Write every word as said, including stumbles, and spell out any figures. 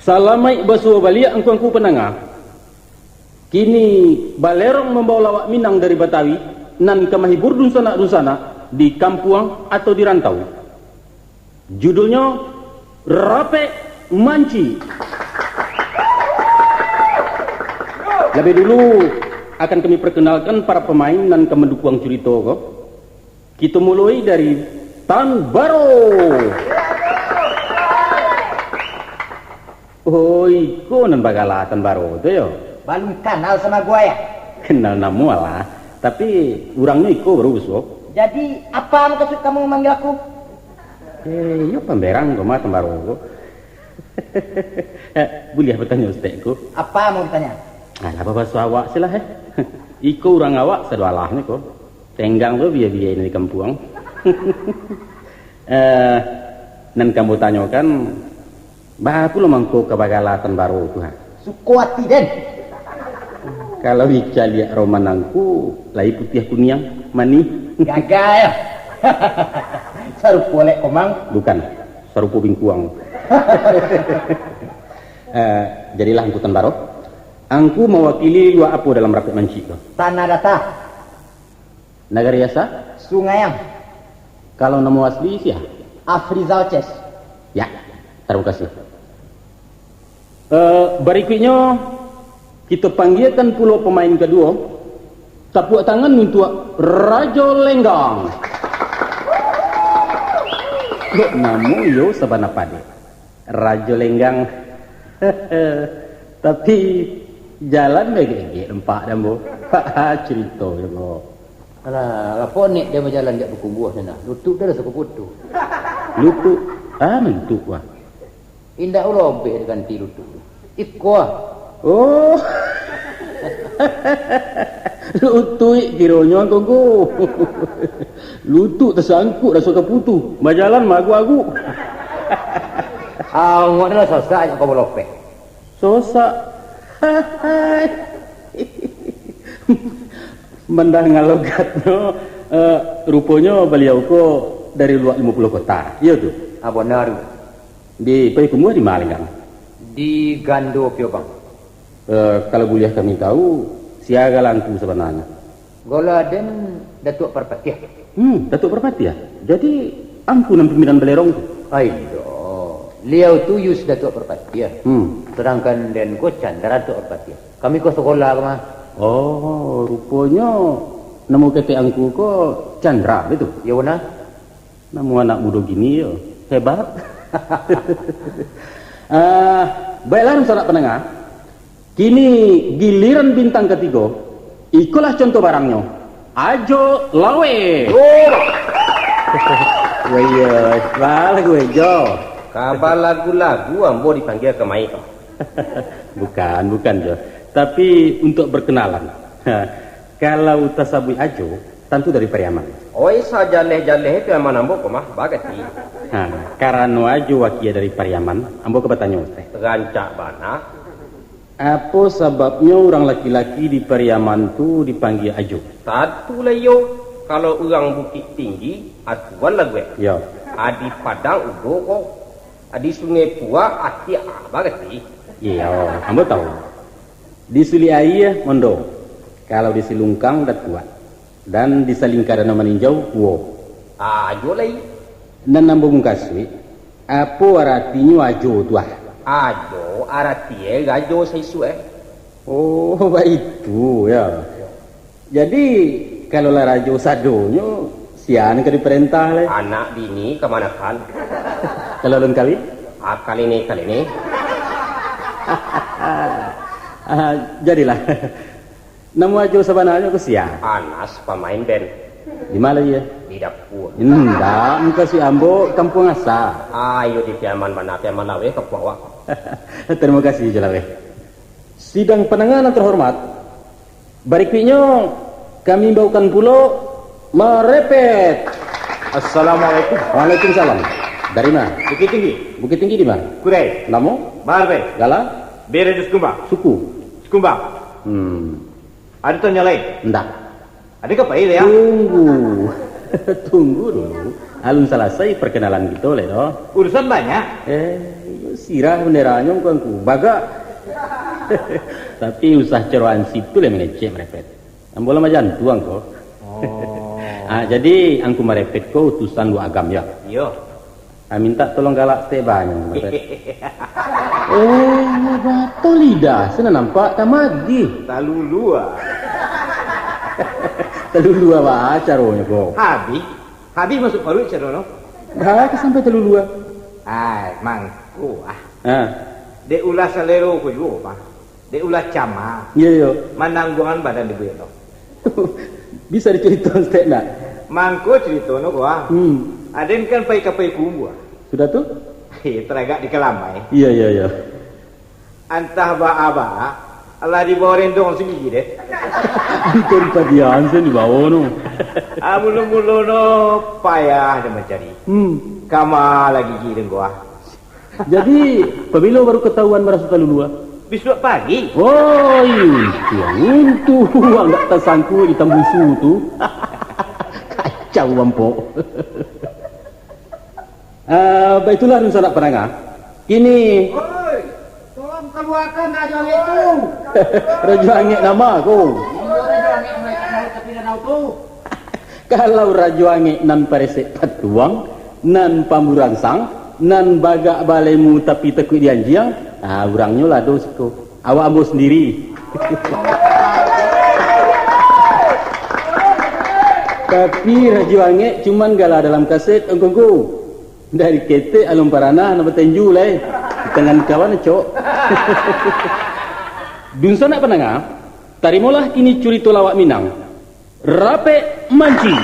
Salamaik basuo baliak angku-angku pandanga. Kini balerong mambawa lawak Minang dari Batawi, nan ka mahibur dunsanak-dunsanak di kampuang atau di rantau. Judulnyo, Rapek Mancik. Labiah dulu, akan kami perkenalkan para pamain nan ka mandukuang curito ko. Kito muloi dari Tan Baro. Oh, iko nan bagala Tan Baro tu yo? Balun kanal samo gua, ya? Kenal namo alah, tapi urangnyo iko baru basuo. Jadi, apa maksud kamu memanggil aku? Eh, iyo pamberang ko mah Tan Baro ko. Eh, buliah batanyo Ustaz ko? Apa mau ditanya? Alah, babaso awak silah, eh. Iko urang awak sadoalahnyo ko. Tenggang tu bia-bia di kampuang. Eh, nan ka ambo tanyokan, baa pulo mangko ka bagala Tan Baro tu, ha? Suko ati den. Kalau dicaliak roman angku, lai putiah kuniang, manih. Gagai. Sarupo lek komang. Bukan, sarupo bingkuang. Eh, jadilah angku Tan Baro. Angku mawakili luak apo dalam rapek mancik ko? Tanah Data. Nagari asa? Sungaiang. Kalau namo asli sia? Afrizal Ces. Ya, tarimo kasih. Eh, barikuiknyo, kito panggiakan pulo pamain kaduo. Tapuak tangan untuak Rajo Lenggang. Kok namo iyo sabana padek? Rajo Lenggang. Tapi, jalan bagegek nampak dek ambo. Carito juo. Alah, apo nek den bajalan jak Pakumbuah sinan? Lutuik den raso ka putuih. Lutuik? Ah, mantuk, wah. Indak lobeh diganti lutuik tu. Iko ah. Oh. Lutuik kironyo, Kongko. Lutuik tasangkuik raso ka putuih. Bajalan maagu-agu. Awak ni lah sasak jak ka balopeh. Sosak. Mandanga logatnyo, eh, ruponyo baliau ko dari luak limo puluah kota. Iyo tu? Ah, bana tu. Di Payakumbuah di ma, Lenggang? Di Gando Piobang. Eh, kalau buliah kami tahu, sia gala angku sabananyo? Gala den Datuak Parpatiah. Hmm, Datuak Parpatiah. Jadi, angku nan pimpinan balerong tu? Aiyo, liau tu Yus Datuak Parpatiah. Hmm. Sadangkan den ko Chandra Datuak Parpatiah. Kami ko sakolah ko mah. Oh, ruponyo namo ketek angku ko Chandra, baitu? Iyo, bana. Namo anak mudo kini yo, hebat. Ah, baiklah, dunsanak pandanga. Kini giliran bintang katigo. Ikolah contoh barangnyo. Ajo Lawe. Oh. Wah, iyo, baa lagu, Jo? Ka balagu-lagu ambo dipanggia kamari ko. Bukan, bukan, Jo. Tapi untuk berkenalan. Kalau tasabuik Ajo, tantu dari Pariaman. Oi, sajaleh-jaleh Pariaman ambo ko mah, bagati. Ha, karano Ajo wakia dari Pariaman, ambo ka batanyo, Ustaz. Rancak bana. Apo sababnyo urang laki-laki di Pariaman tu dipanggia Ajo? Tantulah iyo, kalau urang Bukik Tinggi, atuan lah gue. Yo. Adi Padang udo ko, adi Sungai Puak atiak, ah, bagati. Iyo, ambo tahu. Di Sulik Aia, mondo. Kalau di Silungkang, datuak. Dan di Salingka Danau Maninjau, kuo. Ajo lai. Nan ambo mukasuik, apo aratinyo Ajo tu, ah? Ajo, aratinyo rajo saisuak, eh. Oh, baitu, yo. Jadi, kalau lah rajo sadonyo, sia nan ka diparentah lai? Anak bini kamanakan. Kalau alun kawin? Ah, kaline-kaline. Ah, jadilah. Namo Ajo sabananyo ko sia? Anas, pamain band. Di ma lai iyo? Di dapua. Indak, mukasuik ambo kampuang asa. Ah, iyo di Piaman bana, Piaman Laweh kampuang awak. Tarimo kasih, Ajo Laweh. Sidang pandanga nan terhormat, barikuiknyo kami imbaukan pulo marepet. Assalamualaikum. Waalaikumsalam. Dari ma? Bukittinggi. Bukittinggi di ma? Kurai. Namo? Marepet. Gala? Bere di Sikumbang. Suku? Sikumbang. Hmm. Ado tanyo lain? Ndak. Ado ka pai, ya? Tunggu. Tunggu dulu. Alun salasai parkanalan kito lai doh. Urusan banyak. Eh, iyo sirah banderanyo angku-angku. Bagak. Tapi usah caro hansip tu lai mangecek marepet. Ambo lah majantuang ko. Oh. Ah, jadi angku marepet ko utusan Luak Agam yo? Iyo. Ah, minta tolong galak saketek banyo, angku marepet. Oh, bato lidah, sinan nampak ka magih. Talulua. Talulua baa caronyo ko? Habih. Habih masuak paruik caro no. Baa ka sampai talulua? Ai, mangko ah. Ha. Dek ulah salero ko juo, Pak. Dek ulah cama. Iyo, iyo. Manangguangan badan di buya no. Bisa dicarito saketek nak? Mangko carito no ko ah. Hmm. Aden kan pai ka Payakumbuah. Sudah tu? Heh, taragak di Kalamai. Iyo, iyo, iyo. Antah baa-baa, alah dibawo rendong sagigi deh. Bukan padian sen dibawo no. Ah, mulo-mulo no payah den mancari. Hmm. Kama lah gigi den ko ah. Jadi, pabilo baru katahuan maraso talulua? Bisuak pagi. Oi, untuang, untuang ndak tasangkuik di tambusu tu. Kacau, Ampok. Ah, baitulah dunsanak pandanga. Kini Oi, tolong kaluakan Rajo Angek tu. Rajo Angek nama ko? Iyo, Rajo Angek mulai tak mau tapi danau tu. Kalau Rajo Angek nan paresek patuang, nan pamburangsang, nan bagak balemu tapi takuik dianjiang, ah, urangnyo lah do siko. Awak ambo sandiri. Tapi Rajo Angek cuman gala dalam kaset, angku-angku. Dari ketek alun paranah nak batenju lai. Di tangan kawan, cok. Dunsanak pandanga, tarimolah kini curito lawak Minang. Rapek Manci.